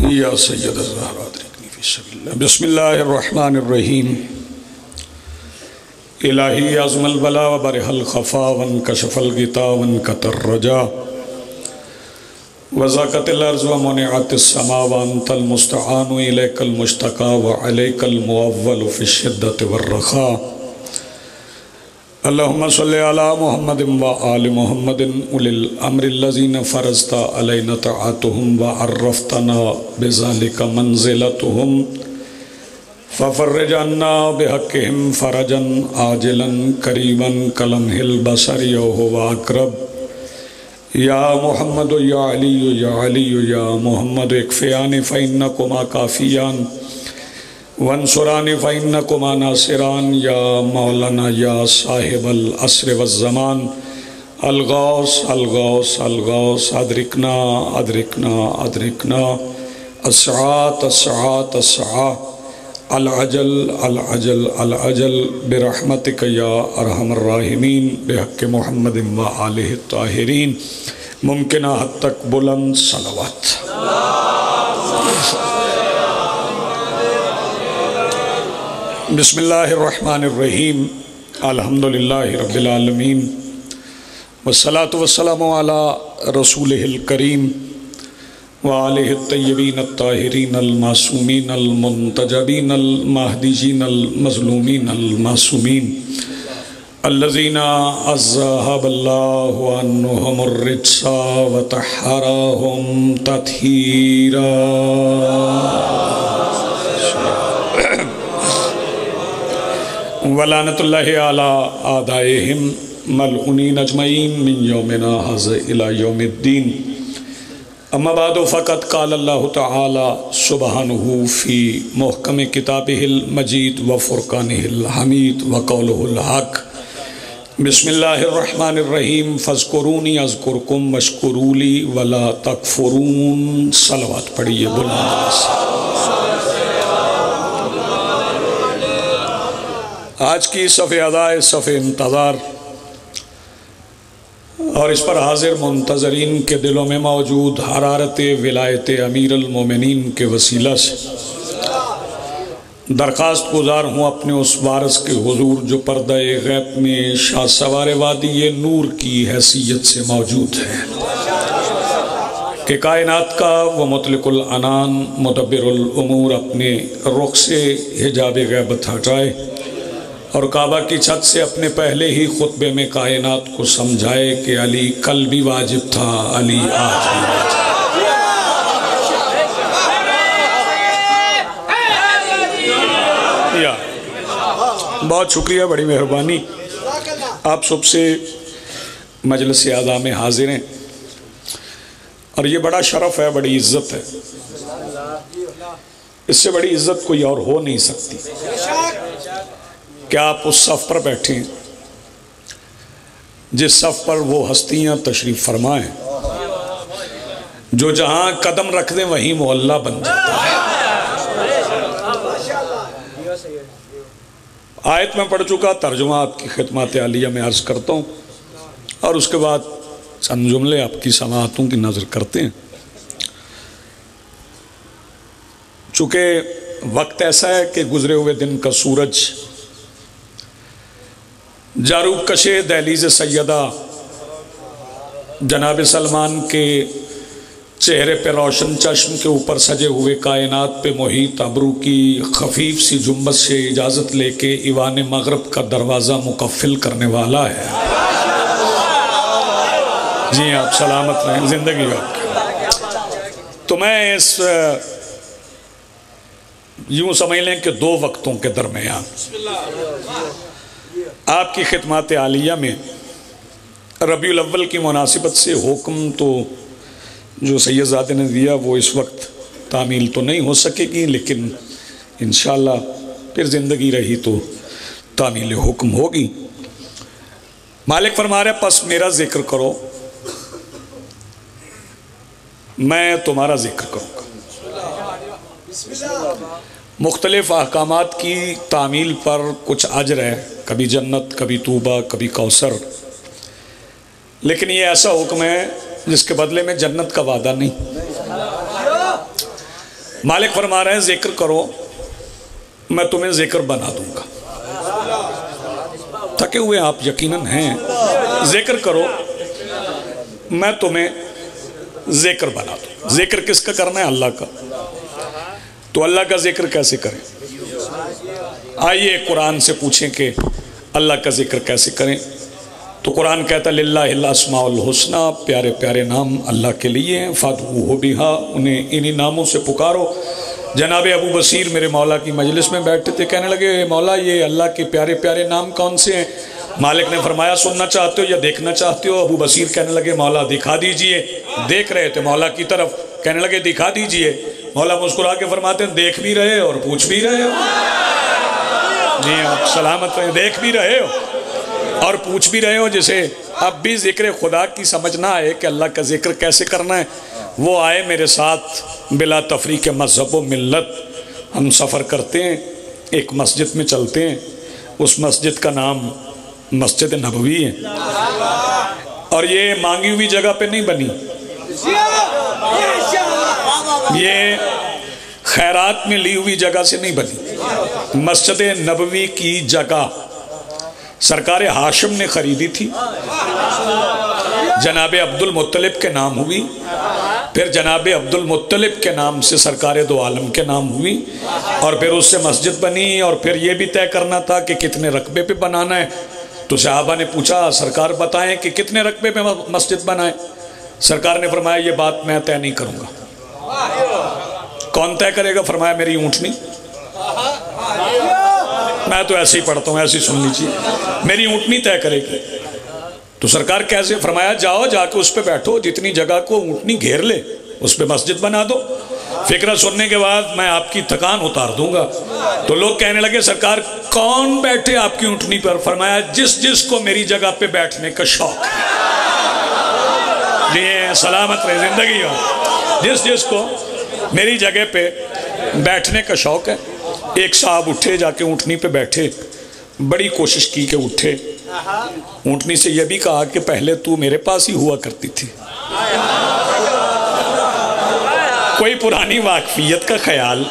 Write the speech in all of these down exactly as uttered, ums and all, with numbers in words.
یا سید الزہرا ادرکنی فی سبیل اللہ۔ بسم اللہ الرحمن الرحیم۔ الہی عظم البلا و برح الخفا و انکشف الغطا و انکت الرجا و ضاقت الارض و منعت السما و انت المستعان و الیک المشتکا و علیک المعول فی الشدۃ والرخا۔ اللهم صل على محمد وآل محمد أولي الأمر الذين فرضت علينا طاعتهم وعرفتنا بذلك منزلتهم، ففرج عنا بحقهم فرجا عاجلا قريبا كلمح البصر أو هو أقرب۔ يا محمد يا علي يا علي يا محمد اكفيان فإنكما كافيان، وانصران فإنكما ناصران، يا مولانا يا صاحب العصر والزمان، الغوث، الغوث، الغوث، أدركنا، أدركنا، أدركنا، الساعة، الساعة، الساعة، العجل، العجل، العجل، برحمتك يا أرحم الراحمين، بحق محمد وآله الطاهرين۔ ممکنہ حد تک بلند صلوات۔ بسم اللہ الرحمن الرحیم۔ الحمدللہ رب العالمین، والصلاة والسلام علی رسولہ الکریم، وآلہ الطیبین الطاہرین المعصومین المنتجبین المہدیین المظلومین المعصومین، الذين أذهب الله عنهم الرجس وطهرهم تطهيرا۔ ولعنة الله على أعدائهم ملعونين أجمعين من يومنا هذا إلى يوم الدين۔ أما بعد، فقد قال الله تعالى سبحانه في محكم كتابه المجيد وفرقانه الحميد وقوله الحق، بسم الله الرحمن الرحيم، فاذكروني أذكركم واشكروا لي ولا تكفرون۔ صلوات پڑھیے بلند آواز سے۔ آج کی صف ادا، صف انتظار اور اس پر حاضر منتظرین کے دلوں میں موجود حرارت ولایت امیر المومنین کے وسیلہ سے درخواست گزار ہوں اپنے اس وارث کے حضور جو پردہ غیب میں شاہ سوار وادی نور کی حیثیت سے موجود ہے کہ کائنات کا وہ مطلق العنان مدبر الامور اپنے رخ سے حجاب غیبت ہٹائے اور کعبہ کی چھت سے اپنے پہلے ہی خطبے میں کائنات کو سمجھائے کہ علی کل بھی واجب تھا، علی آج بھی واجب۔ یا، بہت شکریہ، بڑی مہربانی۔ آپ سب سے مجلس اعظم میں حاضر ہیں اور یہ بڑا شرف ہے، بڑی عزت ہے۔ اس سے بڑی عزت کوئی اور ہو نہیں سکتی کہ آپ اس صف پر بیٹھیں جس صف پر وہ ہستیاں تشریف فرما ہیں جو جہاں قدم رکھ دیں وہیں معلیٰ بن جاتا ہے۔ آیت میں پڑھ چکا، ترجمہ آپ کی خدمات عالیہ میں عرض کرتا ہوں اور اس کے بعد چند جملے آپ کی سماعتوں کی نذر کرتے ہیں۔ چونکہ وقت ایسا ہے کہ گزرے ہوئے دن کا سورج جاروب کشِ دہلیز سیدہ جناب سلمان کے چہرے پہ روشن چشم کے اوپر سجے ہوئے کائنات پہ محیط ابرو کی خفیف سی جنبش سے اجازت لے کے ایوان مغرب کا دروازہ مقفل کرنے والا ہے۔ جی، آپ سلامت رہیں، زندگی ہو۔ تو میں اس، یوں سمجھ لیں کہ دو وقتوں کے درمیان آپ کی خدمات عالیہ میں ربیع الاول کی مناسبت سے حکم تو جو سید زادے نے دیا، وہ اس وقت تعمیل تو نہیں ہو سکے گی، لیکن انشاءاللہ پھر زندگی رہی تو تعمیل حکم ہوگی۔ مالک فرما رہا ہے، پس میرا ذکر کرو، میں تمہارا ذکر کروں گا۔ مختلف احکامات کی تعمیل پر کچھ اجر ہے، کبھی جنت، کبھی طوبیٰ، کبھی کوثر، لیکن یہ ایسا حکم ہے جس کے بدلے میں جنت کا وعدہ نہیں۔ مالک فرما رہے ہیں، ذکر کرو، میں تمہیں ذکر بنا دوں گا۔ تھکے ہوئے آپ یقیناً ہیں۔ ذکر کرو، میں تمہیں ذکر بنا دوں۔ ذکر کس کا کرنا ہے؟ اللہ کا۔ تو اللہ کا ذکر کیسے کریں؟ آئیے قرآن سے پوچھیں کہ اللہ کا ذکر کیسے کریں۔ تو قرآن کہتا ہے، "للہ الاسماء الحسنی"، پیارے پیارے نام اللہ کے لیے ہیں، "فادعوہ بہا"، انہیں انہی ناموں سے پکارو۔ جناب ابو بصیر میرے مولا کی مجلس میں بیٹھے تھے، کہنے لگے، "مولا، یہ اللہ کے پیارے پیارے نام کون سے ہیں؟" مالک نے فرمایا، "سننا چاہتے ہو یا دیکھنا چاہتے ہو؟" ابو بصیر کہنے لگے، "مولا، دکھا دیجئے۔" دیکھ رہے تھے مولا کی طرف، کہنے لگے، "دکھا دیجئے۔" مولا مسکرا کے فرماتے ہیں، "دیکھ بھی رہے ہو اور پوچھ بھی رہے ہو۔" جی، آپ سلامت رہیں، دیکھ بھی رہے ہو اور پوچھ بھی رہے ہو۔ جسے اب بھی ذکر خدا کی سمجھ نہ آئے کہ اللہ کا ذکر کیسے کرنا ہے، وہ آئے میرے ساتھ، بلا تفریق مذہب و ملت ہم سفر کرتے ہیں، ایک مسجد میں چلتے ہیں، اس مسجد کا نام مسجد نبوی ہے۔ اور یہ مانگی ہوئی جگہ پہ نہیں بنی، یہ خیرات میں لی ہوئی جگہ سے نہیں بنی۔ مسجد نبوی کی جگہ سرکار ہاشم نے خریدی تھی، جناب عبد المطلب کے نام ہوئی، پھر جناب عبد المطلب کے نام سے سرکار دو عالم کے نام ہوئی، اور پھر اس سے مسجد بنی، اور پھر یہ بھی طے کرنا تھا کہ کتنے رقبے پہ بنانا ہے۔ تو صحابہ نے پوچھا، "سرکار بتائیں کہ کتنے رقبے پہ مسجد بنائیں؟" سرکار نے فرمایا، "یہ بات میں طے نہیں کروں گا۔" کون طے کرے گا؟ فرمایا، "میری اونٹنی۔" میں تو ایسے ہی پڑھتا ہوں، ایسے ہی سن لیجیے، "میری اونٹنی طے کرے گی۔" تو سرکار کیسے؟ فرمایا، "جاؤ، جا کے اس پہ بیٹھو، جتنی جگہ کو اونٹنی گھیر لے، اس پہ مسجد بنا دو۔" فقرہ سننے کے بعد میں آپ کی تھکان اتار دوں گا۔ تو لوگ کہنے لگے، "سرکار، کون بیٹھے آپ کی اونٹنی پر؟" فرمایا، "جس جس کو میری جگہ پہ بیٹھنے کا شوق ہے۔" جی، سلامت رہے، زندگی ہو۔ جس جس کو میری جگہ پہ بیٹھنے کا شوق ہے۔ ایک صاحب اٹھے، جا کے اونٹنی پہ بیٹھے، بڑی کوشش کی کہ اٹھے۔ اونٹنی سے یہ بھی کہا کہ پہلے تو میرے پاس ہی ہوا کرتی تھی۔ کوئی پرانی واقفیت کا خیال،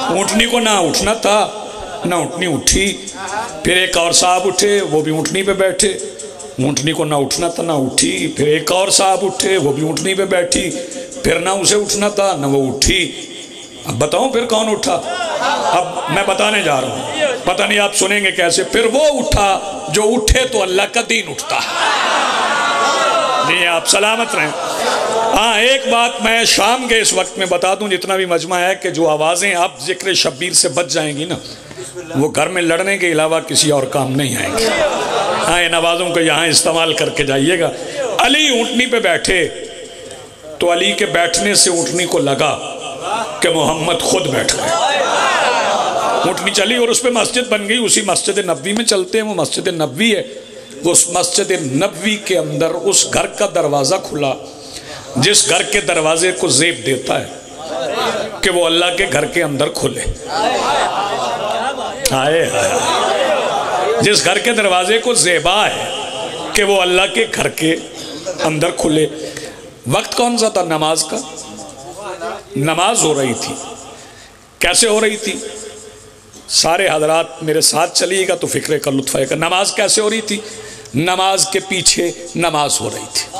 اونٹنی کو نہ اٹھنا تھا، نہ اونٹنی اٹھی۔ پھر ایک اور صاحب اٹھے، وہ بھی اونٹنی پہ بیٹھے، اونٹنی کو نہ اٹھنا تھا، نہ اٹھی۔ پھر ایک اور صاحب اٹھے، وہ بھی اونٹنی پہ بیٹھی، پھر نہ اسے اٹھنا تھا، نہ وہ اٹھی۔ اب بتاؤں پھر کون اٹھا؟ اب میں بتانے جا رہا ہوں، پتہ نہیں آپ سنیں گے کیسے۔ پھر وہ اٹھا جو اٹھے تو اللہ کا دین اٹھتا۔ جی، آپ سلامت رہیں۔ ہاں، ایک بات میں شام کے اس وقت میں بتا دوں، جتنا بھی مجمع ہے، کہ جو آوازیں اب ذکر شبیر سے بچ جائیں گی نا، وہ گھر میں لڑنے کے علاوہ کسی اور کام نہیں آئیں گی۔ ہاں، ان آوازوں کو یہاں استعمال کر کے جائیے گا۔ علی اونٹنی پہ بیٹھے، تو علی کے بیٹھنے سے اونٹنی کو لگا کہ محمد خود بیٹھ گئے۔ اونٹنی چلی اور اس پہ مسجد بن گئی۔ اسی مسجد نبوی میں چلتے ہیں، وہ مسجد نبوی ہے۔ اس مسجد نبوی کے اندر اس گھر کا دروازہ کھلا، جس گھر کے دروازے کو زیب دیتا ہے کہ وہ اللہ کے گھر کے اندر کھلے۔ ہائے ہائے۔ جس گھر کے دروازے کو زیبا ہے کہ وہ اللہ کے گھر کے اندر کھلے۔ وقت کون سا تھا نماز کا؟ نماز ہو رہی تھی۔ کیسے ہو رہی تھی؟ سارے حضرات میرے ساتھ چلیے گا تو فقرے کا لطف آئے گا۔ نماز کیسے ہو رہی تھی؟ نماز کے پیچھے نماز ہو رہی تھی۔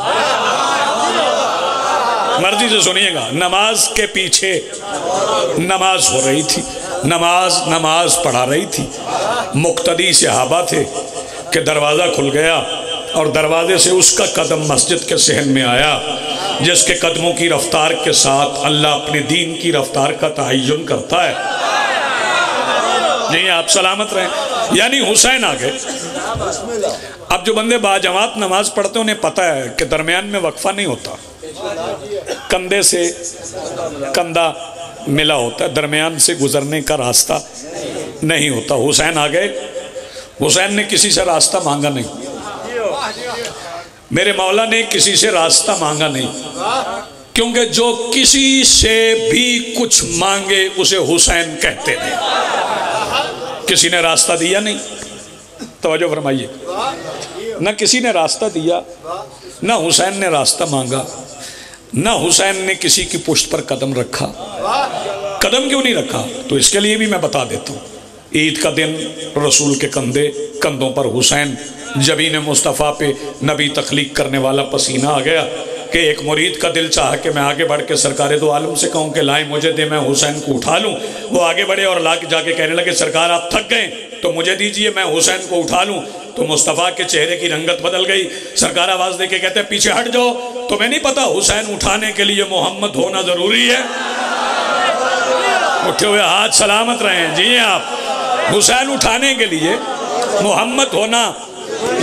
مرضی سے سنیے گا، نماز کے پیچھے نماز ہو رہی تھی۔ نماز، نماز پڑھا رہی تھی۔ مقتدی صحابہ تھے کہ دروازہ کھل گیا اور دروازے سے اس کا قدم مسجد کے صحن میں آیا، جس کے قدموں کی رفتار کے ساتھ اللہ اپنے دین کی رفتار کا تعین کرتا ہے۔ نہیں، آپ سلامت رہیں۔ یعنی حسین آ گئے۔ اب جو بندے باجماعت نماز پڑھتے ہیں، انہیں پتہ ہے کہ درمیان میں وقفہ نہیں ہوتا، کندھے سے کندھا ملا ہوتا ہے، درمیان سے گزرنے کا راستہ نہیں ہوتا۔ حسین آ گئے، حسین نے کسی سے راستہ مانگا نہیں، میرے مولا نے کسی سے راستہ مانگا نہیں، کیونکہ جو کسی سے بھی کچھ مانگے اسے حسین کہتے نہیں۔ کسی نے راستہ دیا نہیں، توجہ فرمائیے، نہ کسی نے راستہ دیا، نہ حسین نے راستہ مانگا، نہ حسین نے کسی کی پشت پر قدم رکھا۔ قدم کیوں نہیں رکھا؟ تو اس کے لیے بھی میں بتا دیتا ہوں۔ عید کا دن، رسول کے کندھے، کندھوں پر حسین، جبین مصطفیٰ پہ نبی تخلیق کرنے والا پسینہ آ گیا کہ ایک مرید کا دل چاہا کہ میں آگے بڑھ کے سرکار دو عالم سے کہوں کہ لائیں مجھے دیں، میں حسین کو اٹھا لوں۔ وہ آگے بڑھے اور لا کے جا کے کہنے لگے، سرکار آپ تھک گئے تو مجھے دیجئے، میں حسین کو اٹھا لوں۔ تو مصطفیٰ کے چہرے کی رنگت بدل گئی۔ سرکار آواز دے کے کہتے ہیں، پیچھے ہٹ جاؤ، تمہیں نہیں پتا حسین اٹھانے کے لیے محمد ہونا ضروری ہے؟ اٹھے ہوئے ہاتھ سلامت رہیں، جی آپ۔ حسین اٹھانے کے لیے محمد ہونا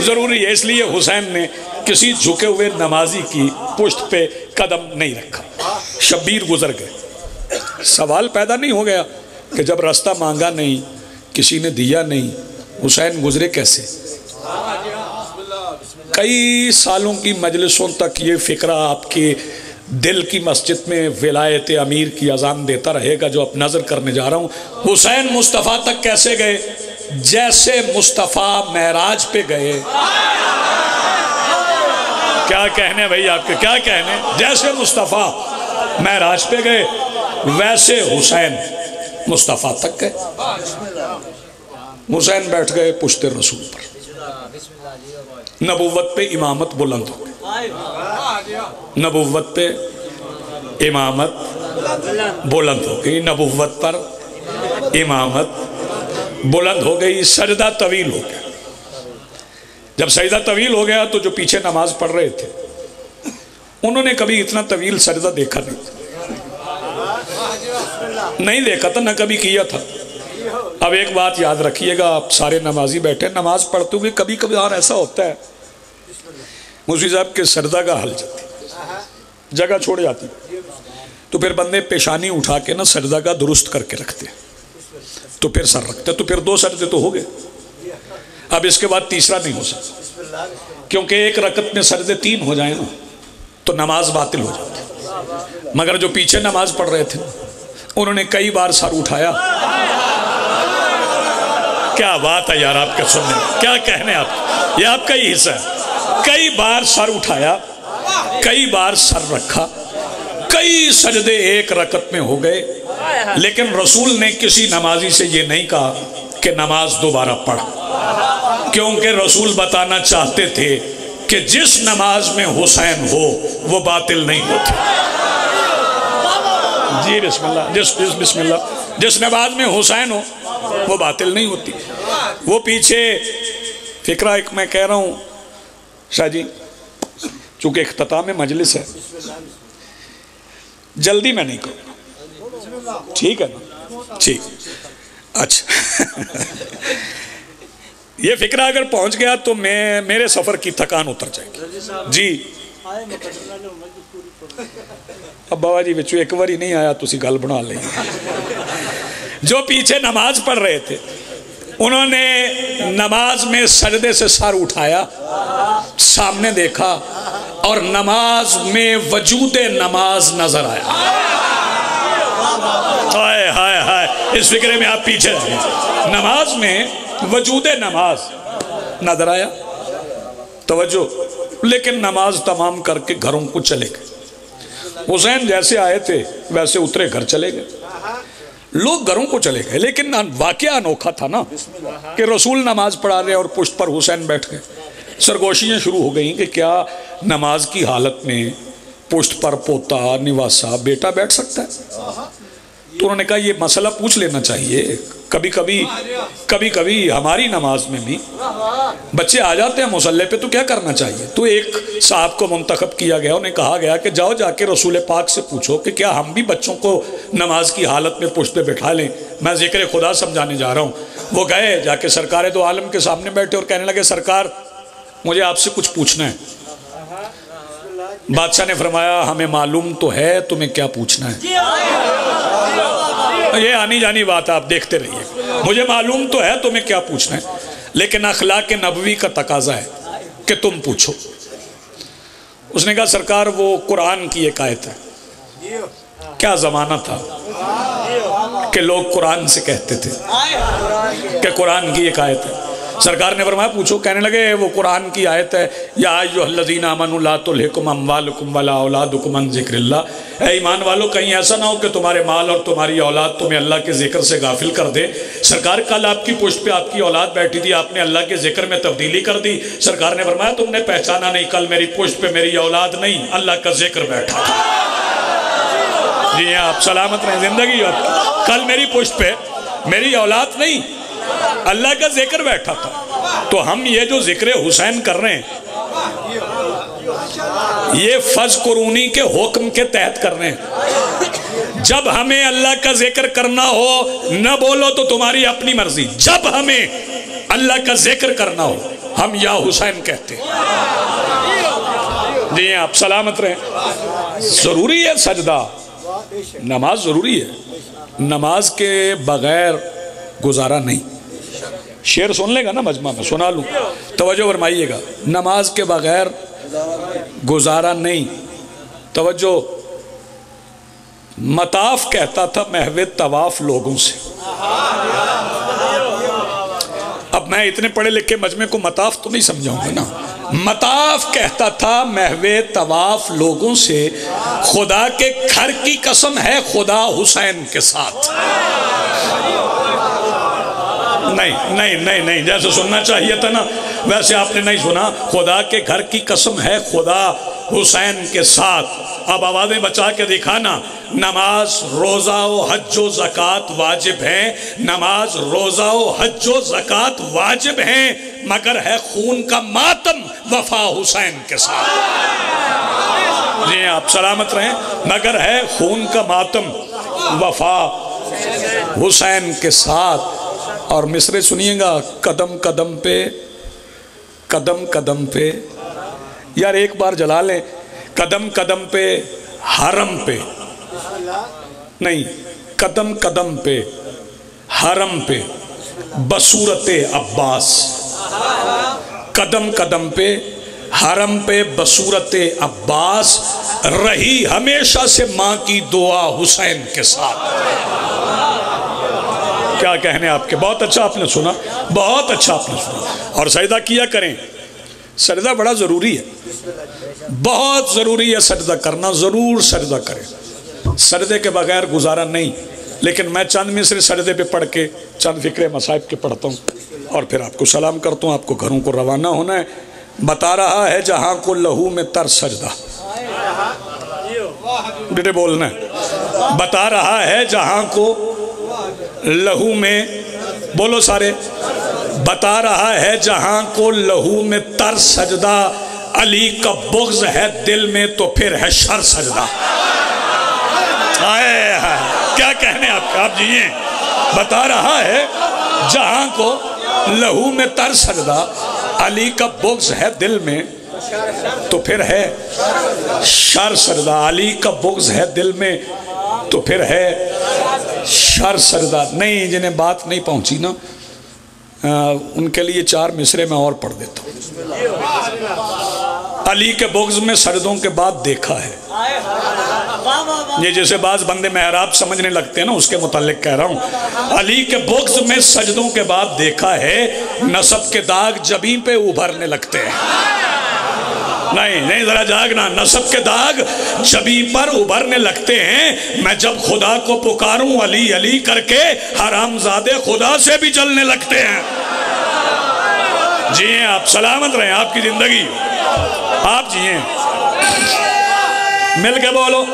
ضروری ہے، اس لیے حسین نے کسی جھکے ہوئے نمازی کی پشت پہ قدم نہیں رکھا۔ شبیر گزر گئے۔ سوال پیدا نہیں ہو گیا کہ جب رستہ مانگا نہیں، کسی نے دیا نہیں، حسین گزرے کیسے؟ کئی سالوں کی مجلسوں تک یہ فقرہ آپ کے دل کی مسجد میں ولایت امیر کی اذان دیتا رہے گا، جو اب نذر کرنے جا رہا ہوں۔ حسین مصطفیٰ تک کیسے گئے؟ جیسے مصطفیٰ معراج پہ گئے۔ کیا کہنے بھائی آپ کے، کیا کہنے؟ جیسے مصطفیٰ معراج پہ گئے، ویسے حسین مصطفیٰ تک گئے۔ حسین بیٹھ گئے پشت رسول پر۔ نبوت پہ امامت بلند ہو گئی۔ نبوت پہ امامت بلند ہو گئی۔ نبوت پر امامت بلند ہو گئی۔ سجدہ طویل ہو گیا۔ جب سجدہ طویل ہو گیا تو جو پیچھے نماز پڑھ رہے تھے، انہوں نے کبھی اتنا طویل سجدہ دیکھا نہیں تھا۔ نہیں دیکھا تھا، نہ کبھی کیا تھا۔ اب ایک بات یاد رکھیے گا، آپ سارے نمازی بیٹھے، نماز پڑھتے ہوئے کبھی کبھار ایسا ہوتا ہے، مفتی صاحب، کہ سجدہ کا ہل جاتی، جگہ چھوڑ جاتی، تو پھر بندے پیشانی اٹھا کے نا سجدہ کا درست کر کے رکھتے، تو پھر سر رکھتے، تو پھر دو سجدے تو ہو گئے۔ اب اس کے بعد تیسرا نہیں ہو سکتا، کیونکہ ایک رکعت میں سجدے تین ہو جائیں نا، تو نماز باطل ہو جاتی۔ مگر جو پیچھے نماز پڑھ رہے تھے، انہوں نے کئی بار سر اٹھایا۔ کیا بات ہے یار، آپ کے سننے، کیا کہنے آپ، یہ آپ کا ہی حصہ ہے۔ کئی بار سر اٹھایا، کئی بار سر رکھا، کئی سجدے ایک رکعت میں ہو گئے، لیکن رسول نے کسی نمازی سے یہ نہیں کہا کہ نماز دوبارہ پڑھ، کیونکہ رسول بتانا چاہتے تھے کہ جس نماز میں حسین ہو، وہ باطل نہیں ہوتی۔ جی بسم اللہ، جس، جس، بسم اللہ، جس نماز میں حسین ہو، وہ باطل نہیں ہوتی۔ وہ پیچھے فقرہ ایک میں کہہ رہا ہوں شاہ جی، چونکہ اختتام مجلس ہے، جلدی میں نہیں کروں، ٹھیک ہے نا؟ ٹھیک، اچھا۔ یہ فقرہ اگر پہنچ گیا تو میں، میرے سفر کی تھکان اتر جائے گی۔ جی۔ اب بابا جی وچوں ایک بار ہی نہیں آیا، تسی گل بنا لیں۔ جو پیچھے نماز پڑھ رہے تھے، انہوں نے نماز میں سجدے سے سر اٹھایا، سامنے دیکھا اور نماز میں وجود نماز نظر آیا۔ ہائے، ہائے، ہائے، اس فقرے میں آپ پیچھے رہ گئے۔ نماز میں وجود نماز نظر آیا۔ توجہ، لیکن نماز تمام کر کے گھروں کو چلے گئے۔ حسین جیسے آئے تھے، ویسے اترے، گھر چلے گئے۔ لوگ گھروں کو چلے گئے، لیکن واقعہ انوکھا تھا نا، کہ رسول نماز پڑھا رہے اور پشت پر حسین بیٹھ گئے۔ سرگوشیاں شروع ہو گئیں کہ کیا نماز کی حالت میں پشت پر پوتا، نواسا، بیٹا بیٹھ سکتا ہے؟ تو انہوں نے کہا، یہ مسئلہ پوچھ لینا چاہیے۔ کبھی کبھی، کبھی کبھی ہماری نماز میں بھی بچے آ جاتے ہیں مصلے پہ، تو کیا کرنا چاہیے؟ تو ایک صاحب کو منتخب کیا گیا، انہیں کہا گیا کہ جاؤ، جا کے رسول پاک سے پوچھو کہ کیا ہم بھی بچوں کو نماز کی حالت میں پشت پہ بٹھا لیں، میں ذکر خدا سمجھانے جا رہا ہوں۔ وہ گئے، جا کے سرکار دو عالم کے سامنے بیٹھے اور کہنے لگے، سرکار، مجھے آپ سے کچھ پوچھنا ہے۔ بادشاہ نے فرمایا، ہمیں معلوم تو ہے تمہیں کیا پوچھنا ہے۔ یہ آنی جانی بات ہے، آپ دیکھتے رہیے۔ مجھے معلوم تو ہے تمہیں کیا پوچھنا ہے، لیکن اخلاق نبوی کا تقاضا ہے کہ تم پوچھو۔ اس نے کہا، سرکار، وہ قرآن کی ایک آیت ہے۔ کیا زمانہ تھا کہ لوگ قرآن سے کہتے تھے کہ قرآن کی ایک آیت ہے۔ سرکار نے فرمایا، پوچھو۔ کہنے لگے، وہ قرآن کی آیت ہے، یا ایھا الذین آمنوا لا تلھکم اموالکم ولا اولادکم عن ذکر اللہ۔ اے ایمان والو، کہیں ایسا نہ ہو کہ تمہارے مال اور تمہاری اولاد تمہیں اللہ کے ذکر سے غافل کر دے۔ سرکار، کل آپ کی پشت پہ آپ کی اولاد بیٹھی تھی، آپ نے اللہ کے ذکر میں تبدیلی کر دی۔ سرکار نے فرمایا، تم نے پہچانا نہیں، کل میری پشت پہ میری اولاد نہیں، اللہ کا ذکر بیٹھا تھا۔ جی ہاں، آپ سلامت رہیں، زندگی ہو۔ کل میری پشت پہ میری اولاد نہیں، اللہ کا ذکر بیٹھا تھا۔ تو ہم یہ جو ذکر حسین کر رہے ہیں، یہ فذکرونی کے حکم کے تحت کر رہے ہیں۔ جب ہمیں اللہ کا ذکر کرنا ہو، نہ بولو تو تمہاری اپنی مرضی، جب ہمیں اللہ کا ذکر کرنا ہو، ہم یا حسین کہتے ہیں۔ جی ہاں، آپ سلامت رہیں۔ ضروری ہے سجدہ، نماز ضروری ہے، نماز کے بغیر گزارا نہیں۔ شعر سن لے گا نا مجمع میں، سنا لوں، توجہ فرمائیے گا۔ نماز کے بغیر گزارا نہیں۔ توجہ، مطاف کہتا تھا محو طواف لوگوں سے۔ اب میں اتنے پڑھے لکھے مجمع کو مطاف تو نہیں سمجھاؤں گا نا۔ مطاف کہتا تھا محو طواف لوگوں سے، خدا کے گھر کی قسم ہے خدا حسین کے ساتھ۔ نہیں، نہیں، نہیں، نہیں، جیسے سننا چاہیے تھا نا، ویسے آپ نے نہیں سنا۔ خدا کے گھر کی قسم ہے خدا حسین کے ساتھ۔ اب آوازیں بچا کے دکھانا۔ نماز، روزہ و حج و زکوٰۃ واجب ہیں، نماز، روزہ و حج و زکوٰۃ واجب ہیں، مگر ہے خون کا ماتم وفا حسین کے ساتھ۔ جی ہاں، آپ سلامت رہیں، مگر ہے خون کا ماتم وفا حسین کے ساتھ۔ اور مصرعے سنیے گا، قدم قدم پہ، قدم قدم پہ، یار ایک بار جلا لیں، قدم قدم پہ، حرم پہ، نہیں، قدم قدم پہ، حرم پہ، بصورت عباس، قدم قدم پہ، حرم پہ، بصورت عباس، رہی ہمیشہ سے ماں کی دعا حسین کے ساتھ۔ کیا کہنے آپ کے، بہت اچھا آپ نے سنا، بہت اچھا آپ نے سنا۔ اور سجدہ کیا کریں، سجدہ بڑا ضروری ہے، بہت ضروری ہے سجدہ کرنا، ضرور سجدہ کریں، سجدے کے بغیر گزارا نہیں۔ لیکن میں چند مصرعے سجدے پہ پڑھ کے، چند فقرے مصائب کے پڑھتا ہوں اور پھر آپ کو سلام کرتا ہوں، آپ کو گھروں کو روانہ ہونا ہے۔ بتا رہا ہے جہاں کو لہو میں تر سجدہ، بیٹے بولنا ہے۔ بتا رہا ہے جہاں کو لہو میں، بولو سارے، بتا رہا ہے جہاں کو لہو میں تر سجدہ، علی کا بغض ہے دل میں تو پھر ہے شر سجدہ۔ ہائے ہائے، کیا کہنے آپ کے، آپ جیئیں۔ بتا رہا ہے جہاں کو لہو میں تر سجدہ، علی کا بغض ہے دل میں تو پھر ہے شر سجدہ، علی کا بغض ہے دل میں تو پھر ہے شر سجدہ۔ نہیں، جنہیں بات نہیں پہنچی نا، آ، ان کے لیے چار مصرعے میں اور پڑھ دیتا ہوں۔ علی کے بغض میں سجدوں کے بعد دیکھا ہے، یہ جیسے بعض بندے محراب سمجھنے لگتے ہیں نا، اس کے متعلق کہہ رہا ہوں۔ علی کے بغض میں سجدوں کے بعد دیکھا ہے، نسب کے داغ جبیں پہ ابھرنے لگتے ہیں۔ نہیں، نہیں، ذرا جاگنا، نسب کے داغ جبیں پر ابھرنے لگتے ہیں۔ میں جب خدا کو پکاروں علی علی کر کے، حرام زادے خدا سے بھی جلنے لگتے ہیں۔ جیئیں آپ، سلامت رہیں، آپ کی زندگی، آپ جیئیں۔ مل کے بولو۔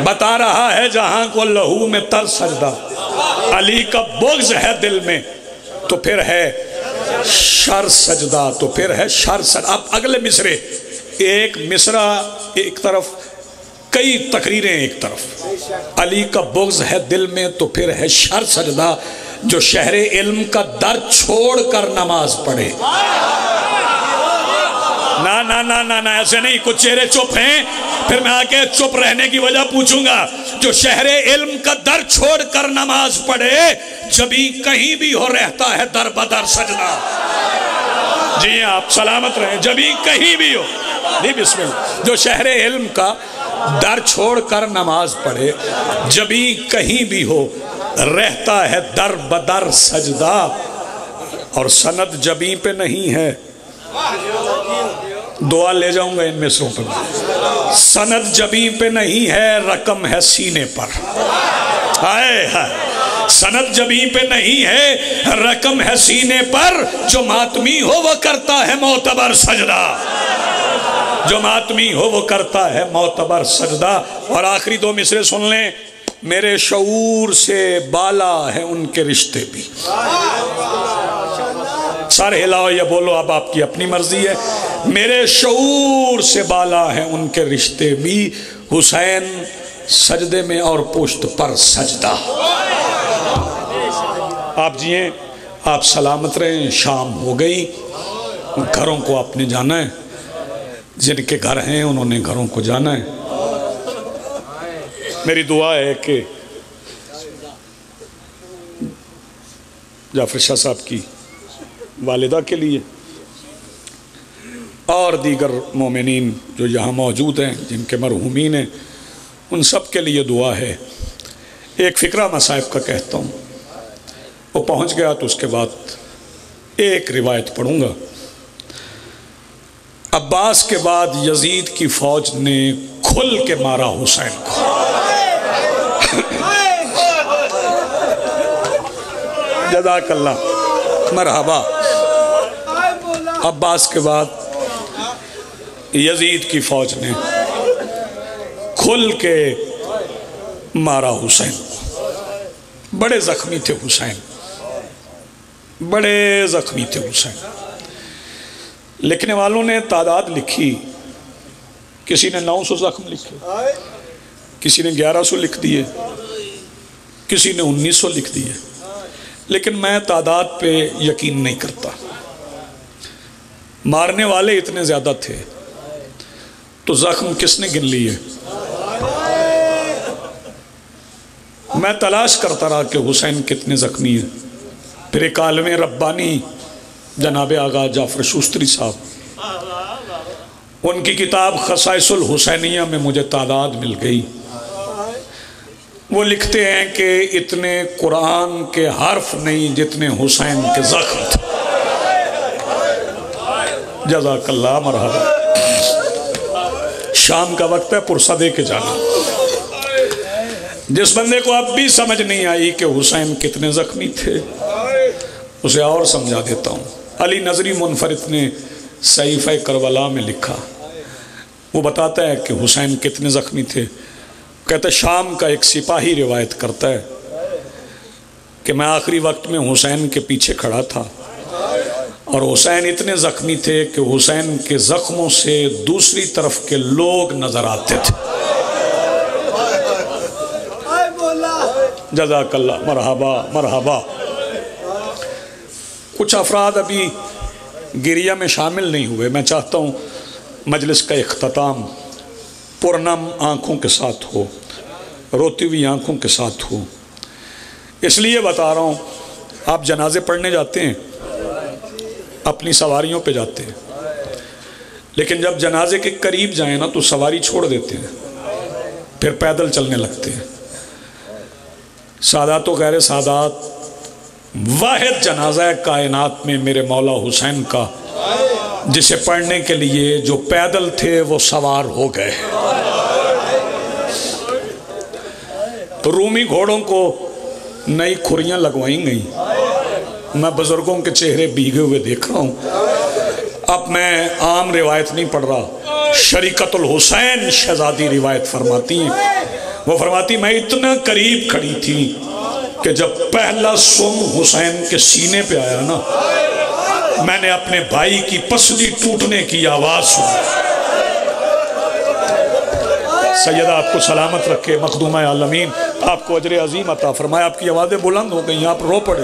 بتا رہا ہے جہاں کو لہو میں تر سجدہ، علی کا بغض ہے دل میں تو پھر ہے شر سجدہ، تو پھر ہے شر سجدہ۔ اب اگلے مصرعے، ایک مصرعہ ایک طرف، کئی تقریریں ایک طرف۔ علی کا بغض ہے دل میں تو پھر ہے شر سجدہ، جو شہر علم کا در چھوڑ کر نماز پڑھے۔ نہ، نہ، نہ، نہ، نہ، ایسے نہیں، کچھ چہرے چپ ہیں، پھر میں آ کے چپ رہنے کی وجہ پوچھوں گا۔ جو شہر علم کا در چھوڑ کر نماز پڑھے، جبیں کہیں بھی ہو رہتا ہے در بدر سجدہ۔ جی ہاں، آپ سلامت رہیں، جبیں کہیں بھی ہو۔ جی بسم اللہ۔ جو شہر علم کا در چھوڑ کر نماز پڑھے، جبیں کہیں بھی ہو، رہتا ہے در بدر سجدہ۔ اور سند جبیں پہ نہیں ہے، دعا لے جاؤں گا ان مصروں پہ۔ سند جبیں پہ نہیں ہے، رقم ہے سینے پر۔ ہائے ہائے۔ سند جبیں پہ نہیں ہے، رقم ہے سینے پر۔ جو ماتمی ہو وہ کرتا ہے معتبر سجدہ، جو ماتمی ہو وہ کرتا ہے معتبر سجدہ۔ اور آخری دو مصرے سن لیں، میرے شعور سے بالا ہے ان کے رشتے بھی۔ سر ہلاؤ یا بولو، اب آپ کی اپنی مرضی ہے۔ میرے شعور سے بالا ہے ان کے رشتے بھی، حسین سجدے میں اور پشت پر سجدہ۔ آپ جیئیں، آپ سلامت رہیں، شام ہو گئی، گھروں کو آپ نے جانا ہے۔ جن کے گھر ہیں، انہوں نے گھروں کو جانا ہے۔ میری دعا ہے کہ جعفر شاہ صاحب کی والدہ کے لیے اور دیگر مومنین جو یہاں موجود ہیں، جن کے مرحومین ہیں، ان سب کے لیے دعا ہے۔ ایک فقرہ مصائب کا کہتا ہوں، وہ پہنچ گیا تو اس کے بعد ایک روایت پڑھوں گا۔ عباس کے بعد یزید کی فوج نے کھل کے مارا حسین کو۔ جزاک اللہ، مرحبا۔ عباس کے بعد یزید کی فوج نے کھل کے مارا حسین کو۔ بڑے زخمی تھے حسین، بڑے زخمی تھے حسین۔ لکھنے والوں نے تعداد لکھی، کسی نے نو سو زخم لکھے، کسی نے گیارہ سو لکھ دیے، کسی نے انیس سو لکھ دیے، لیکن میں تعداد پہ یقین نہیں کرتا۔ مارنے والے اتنے زیادہ تھے تو زخم کس نے گن لیے؟ میں تلاش کرتا رہا کہ حسین کتنے زخمی ہیں۔ پھر ایک عالم ربانی جناب آغا جعفر شوستری صاحب، ان کی کتاب خصائص الحسینیہ میں مجھے تعداد مل گئی۔ وہ لکھتے ہیں کہ اتنے قرآن کے حرف نہیں جتنے حسین کے زخم تھے۔ جزاک اللہ، مرحبا۔ شام کا وقت ہے، پرسہ دے کے جانا۔ جس بندے کو اب بھی سمجھ نہیں آئی کہ حسین کتنے زخمی تھے، اسے اور سمجھا دیتا ہوں۔ علی نظری منفرد نے صحیفہ کربلا میں لکھا، وہ بتاتا ہے کہ حسین کتنے زخمی تھے۔ کہتا ہے، شام کا ایک سپاہی روایت کرتا ہے کہ میں آخری وقت میں حسین کے پیچھے کھڑا تھا اور حسین اتنے زخمی تھے کہ حسین کے زخموں سے دوسری طرف کے لوگ نظر آتے تھے۔ جزاک اللہ، مرحبا، مرحبا۔ کچھ افراد ابھی گریہ میں شامل نہیں ہوئے۔ میں چاہتا ہوں مجلس کا اختتام پرنم آنکھوں کے ساتھ ہو، روتی ہوئی آنکھوں کے ساتھ ہو۔ اس لیے بتا رہا ہوں، آپ جنازے پڑھنے جاتے ہیں، اپنی سواریوں پہ جاتے ہیں، لیکن جب جنازے کے قریب جائیں نا تو سواری چھوڑ دیتے ہیں، پھر پیدل چلنے لگتے ہیں۔ سادات و غیر سادات، واحد جنازہ ہے کائنات میں میرے مولا حسین کا، جسے پڑھنے کے لیے جو پیدل تھے وہ سوار ہو گئے۔ تو رومی گھوڑوں کو نئی کھریاں لگوائیں گئیں۔ میں بزرگوں کے چہرے بھیگے ہوئے دیکھ رہا ہوں۔ اب میں عام روایت نہیں پڑھ رہا، شریکت الحسین شہزادی روایت فرماتی ہیں۔ وہ فرماتی، میں اتنا قریب کھڑی تھی کہ جب پہلا سم حسین کے سینے پہ آیا نا، میں نے اپنے بھائی کی پسلی ٹوٹنے کی آواز سنی۔ سیدہ آپ کو سلامت رکھے، مخدومہ عالمین آپ کو اجر عظیم عطا فرمائے۔ آپ کی آوازیں بلند ہو گئیں، آپ رو پڑے۔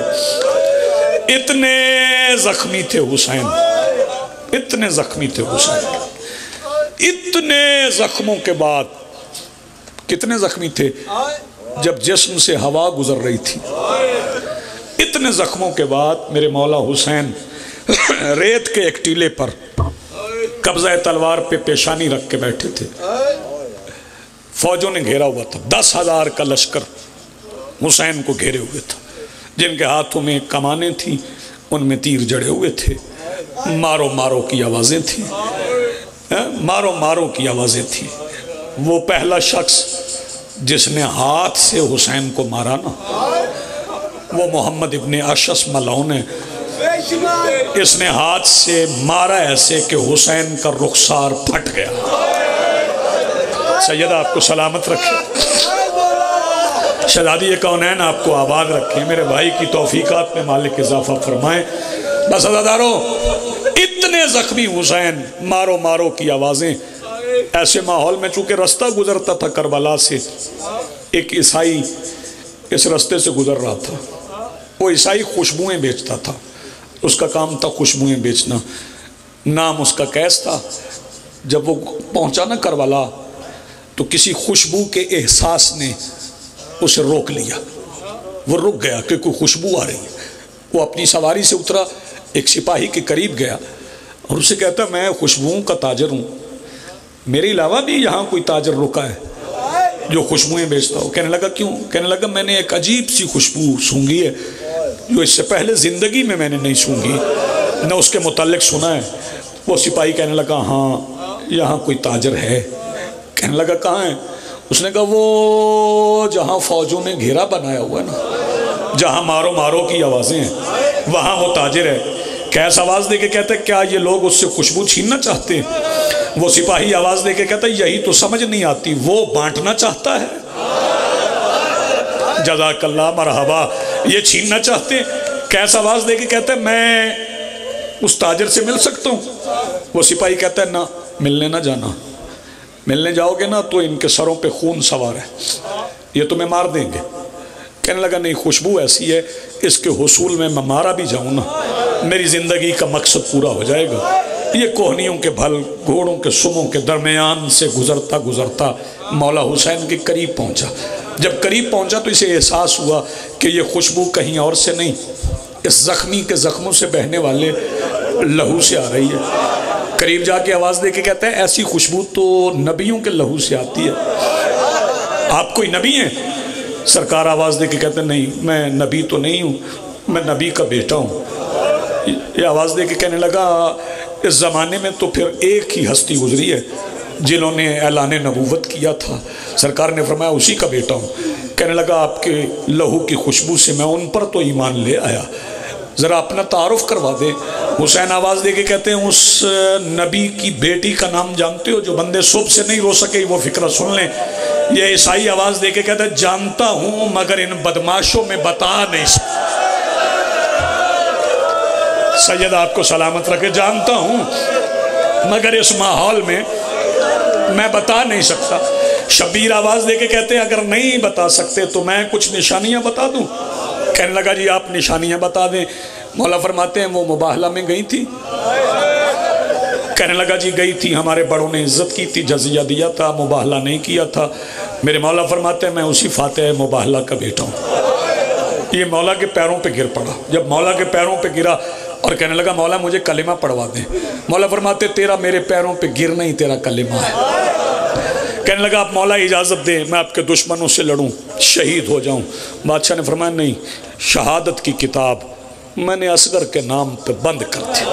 اتنے زخمی تھے حسین، اتنے زخمی تھے حسین، اتنے زخموں کے بعد، کتنے زخمی تھے؟ جب جسم سے ہوا گزر رہی تھی، اتنے زخموں کے بعد میرے مولا حسین ریت کے ایک ٹیلے پر قبضہ تلوار پہ پیشانی رکھ کے بیٹھے تھے۔ فوجوں نے گھیرا ہوا تھا، دس ہزار کا لشکر حسین کو گھیرے ہوئے تھا۔ جن کے ہاتھوں میں کمانیں تھیں، ان میں تیر جڑے ہوئے تھے۔ مارو مارو کی آوازیں تھیں، ہاں، مارو مارو کی آوازیں تھیں۔ وہ پہلا شخص جس نے ہاتھ سے حسین کو مارا نا، وہ محمد ابن اشعث ملعون ہے۔ اس نے ہاتھ سے مارا ایسے کہ حسین کا رخسار پھٹ گیا۔ سید آپ کو سلامت رکھے، شہزادی کونین آپ کو آباد رکھے، میرے بھائی کی توفیقات میں مالک اضافہ فرمائے۔ بس عزادارو، اتنے زخمی حسین، مارو مارو کی آوازیں۔ ایسے ماحول میں چونکہ رستہ گزرتا تھا کربلا سے، ایک عیسائی اس رستے سے گزر رہا تھا۔ وہ عیسائی خوشبوئیں بیچتا تھا، اس کا کام تھا خوشبوئیں بیچنا۔ نام اس کا قیس تھا۔ جب وہ پہنچا نا کربلا، تو کسی خوشبو کے احساس نے اسے روک لیا۔ وہ رک گیا کہ کوئی خوشبو آ رہی ہے۔ وہ اپنی سواری سے اترا، ایک سپاہی کے قریب گیا اور اسے کہتا، "میں خوشبوؤں کا تاجر ہوں، میرے علاوہ بھی یہاں کوئی تاجر رکا ہے جو خوشبوئیں بیچتا ہو؟" کہنے لگا، "کیوں؟" کہنے لگا، "میں نے ایک عجیب سی خوشبو سونگھی ہے جو اس سے پہلے زندگی میں میں نے نہیں سونگھی، نہ اس کے متعلق سنا ہے۔" وہ سپاہی کہنے لگا، "ہاں، یہاں کوئی تاجر ہے۔" کہنے لگا، "کہاں ہے؟" اس نے کہا، "وہ جہاں فوجوں نے گھیرا بنایا ہوا ہے نا، جہاں مارو مارو کی آوازیں ہیں، وہاں وہ تاجر ہے۔" قیس آواز دے کے کہتا ہے، "کیا یہ لوگ اس سے خوشبو چھیننا چاہتے ہیں؟" وہ سپاہی آواز دے کے کہتا ہے، "یہی تو سمجھ نہیں آتی، وہ بانٹنا چاہتا ہے۔" جزاک اللہ، مرحبا۔ "یہ چھیننا چاہتے ہیں؟" قیس آواز دے کے کہتا ہے، "میں اس تاجر سے مل سکتا ہوں؟" وہ سپاہی کہتا ہے، "نہ، ملنے نہ جانا، ملنے جاؤ گے نا تو ان کے سروں پہ خون سوار ہے، یہ تمہیں مار دیں گے۔" کہنے لگا، "نہیں، خوشبو ایسی ہے، اس کے حصول میں میں مارا بھی جاؤں نا، میری زندگی کا مقصد پورا ہو جائے گا۔" یہ کوہنیوں کے بھل، گھوڑوں کے سموں کے درمیان سے گزرتا گزرتا مولا حسین کے قریب پہنچا۔ جب قریب پہنچا تو اسے احساس ہوا کہ یہ خوشبو کہیں اور سے نہیں، اس زخمی کے زخموں سے بہنے والے لہو سے آ رہی ہے۔ قریب جا کے آواز دے کے کہتا ہے، "ایسی خوشبو تو نبیوں کے لہو سے آتی ہے، آپ کوئی نبی ہیں؟" سرکار آواز دے کے کہتے ہیں، "نہیں، میں نبی تو نہیں ہوں، میں نبی کا بیٹا ہوں۔" یہ آواز دے کے کہنے لگا، اس زمانے میں تو پھر ایک ہی ہستی گزری ہے جنہوں نے اعلان نبوت کیا تھا۔ سرکار نے فرمایا، "اسی کا بیٹا ہوں۔" کہنے لگا، "آپ کے لہو کی خوشبو سے میں ان پر تو ایمان لے آیا۔" ذرا اپنا تعارف کروا دے۔ حسین آواز دے کے کہتے ہیں، "اس نبی کی بیٹی کا نام جانتے ہو جو بندے صبح سے نہیں رو سکے؟" وہ فقرہ سن لیں۔ یہ عیسائی آواز دے کے کہتا ہے، "جانتا ہوں، مگر ان بدمعاشوں میں بتا نہیں سکتا۔" سید آپ کو سلامت رکھے، "جانتا ہوں، مگر اس ماحول میں میں بتا نہیں سکتا۔" شبیر آواز دے کے کہتے ہیں، "اگر نہیں بتا سکتے تو میں کچھ نشانیاں بتا دوں؟" کہنے لگا، "جی، آپ نشانیاں بتا دیں۔" مولا فرماتے ہیں، "وہ مباہلہ میں گئی تھی؟" کہنے لگا، "جی، گئی تھی، ہمارے بڑوں نے عزت کی تھی، جزیہ دیا تھا، مباہلہ نہیں کیا تھا۔" میرے مولا فرماتے ہیں، "میں اسی فاتح مباہلہ کا بیٹا ہوں۔" یہ مولا کے پیروں پہ گر پڑا۔ جب مولا کے پیروں پہ گرا اور کہنے لگا، "مولا، مجھے کلمہ پڑھوا دیں۔" مولا فرماتے، "تیرا میرے پیروں پہ گرنا ہی تیرا کلمہ ہے۔" کہنے لگا، "آپ مولا اجازت دیں، میں آپ کے دشمنوں سے لڑوں، شہید ہو جاؤں۔" بادشاہ نے فرمایا، "نہیں، شہادت کی کتاب میں نے اصغر کے نام پہ بند کر دی،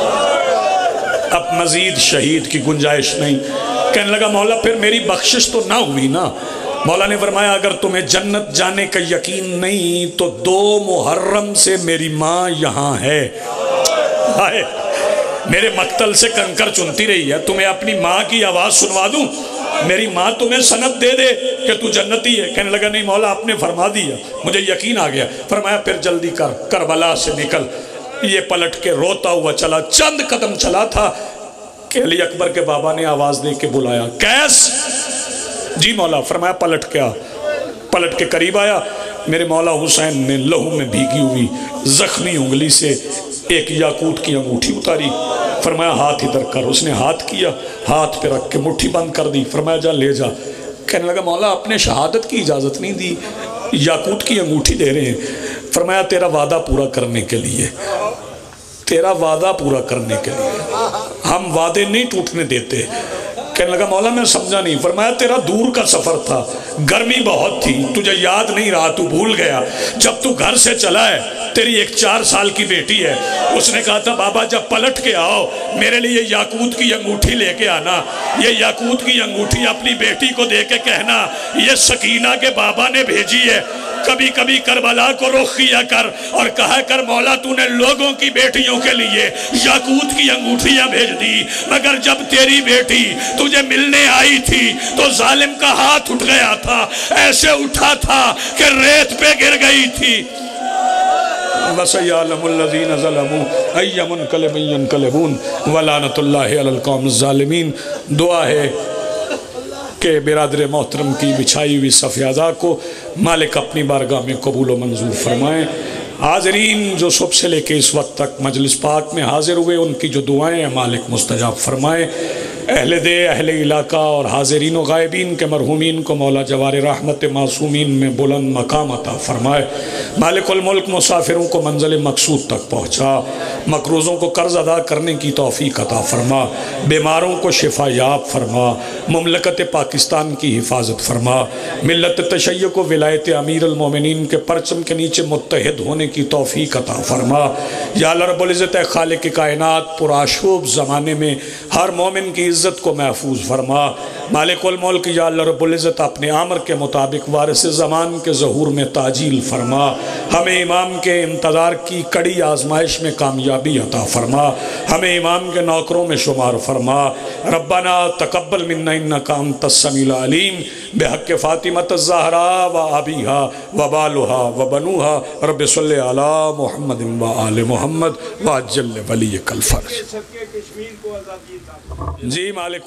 اب مزید شہید کی گنجائش نہیں۔" کہنے لگا، "مولا، پھر میری بخشش تو نہ ہوئی نا۔" مولا نے فرمایا، "اگر تمہیں جنت جانے کا یقین نہیں تو دو محرم سے میری ماں یہاں ہے۔" ہائے، میرے مقتل سے کنکر چنتی رہی ہے، تمہیں اپنی ماں کی آواز سنوا دوں؟ میری ماں تمہیں سند دے دے کہ تو جنتی ہے؟ کہنے لگا، "نہیں مولا، آپ نے فرما دی ہے۔" مجھے یقین آ گیا۔ فرمایا، "پھر جلدی کر، کربلا سے نکل۔" یہ پلٹ کے روتا ہوا چلا، چند قدم چلا تھا کہ علی اکبر کے بابا نے آواز دے کے بلایا، "قیس۔" "جی مولا۔" فرمایا، "پلٹ کے آ۔" پلٹ کے قریب آیا، میرے مولا حسین نے لہو میں بھیگی ہوئی زخمی انگلی سے ایک یاقوت کی انگوٹھی اتاری۔ فرمایا، "ہاتھ ادھر کر۔" اس نے ہاتھ کیا، ہاتھ پہ رکھ کے مٹھی بند کر دی۔ فرمایا، "جا، لے جا۔" کہنے لگا، "مولا، آپ نے شہادت کی اجازت نہیں دی، یاقوت کی انگوٹھی دے رہے ہیں۔" فرمایا، "تیرا وعدہ پورا کرنے کے لیے، تیرا وعدہ پورا کرنے کے لیے، ہم وعدے نہیں ٹوٹنے دیتے۔" کہنے لگا، "مولا، میں سمجھا نہیں۔" فرمایا، "تیرا دور کا سفر تھا، گرمی بہت تھی، تجھے یاد نہیں رہا، تو بھول گیا۔ جب تو گھر سے چلا ہے، تیری ایک چار سال کی بیٹی ہے، اس نے کہا تھا، 'بابا، جب پلٹ کے آؤ، میرے لیے یاقوت کی انگوٹھی لے کے آنا۔ یہ یاقوت کی انگوٹھی اپنی بیٹی کو دے کے کہنا، یہ سکینہ کے بابا نے بھیجی ہے۔ کبھی کبھی کربلا کو رخ کیا کر اور کہا کر، 'مولا، تو نے لوگوں کی بیٹیوں کے لیے یاقوت کی انگوٹھیاں بھیج دی، مگر جب تیری بیٹی تجھے ملنے آئی تھی تو ظالم کا ہاتھ اٹھ گیا تھا، ایسے اٹھا تھا کہ ریت پہ گر گئی تھی۔'" وَسَيَعْلَمُ الَّذِينَ ظَلَمُوا أَيَّ مُنْقَلَبٍ يَنْقَلِبُونَ وَلَعْنَةُ اللَّهِ عَلَى الْقَوْمِ الظَّالِمِينَ۔ دعا ہے کہ برادر محترم کی بچھائی ہوئی صف عزا کو مالک اپنی بارگاہ میں قبول و منظور فرمائے۔ حاضرین جو صبح سے لے کے اس وقت تک مجلس پاک میں حاضر ہوئے، ان کی جو دعائیں ہیں مالک مستجاب فرمائے۔ اہل دے، اہل علاقہ اور حاضرین و غائبین کے مرحومین کو مولا جوار رحمت معصومین میں بلند مقام عطا فرمائے۔ مالک الملک مسافروں کو منزل مقصود تک پہنچا، مقروضوں کو قرض ادا کرنے کی توفیق عطا فرما، بیماروں کو شفا یاب فرما، مملکت پاکستان کی حفاظت فرما، ملت تشیع کو ولایت امیر المومنین کے پرچم کے نیچے متحد ہونے کی توفیق عطا فرما۔ یا اللہ رب العزت، اے خالق کائنات، پرآشوب زمانے میں ہر مومن کی عزت کو محفوظ فرما۔ مالک الملک، یا اللہ رب العزت، اپنے امر کے مطابق وارث زمان کے ظہور میں تعجیل فرما۔ ہمیں امام کے انتظار کی کڑی آزمائش میں کامیابی عطا فرما۔ ہمیں امام کے نوکروں میں شمار فرما۔ ربنا تقبل منا انک انت السمیع العلیم، بحق فاطمۃ الزہرا و ابیہا و بالہا و بنوہا۔ رب صل علی محمد و آل محمد وعجل ولیک الفرج۔ جی مالک۔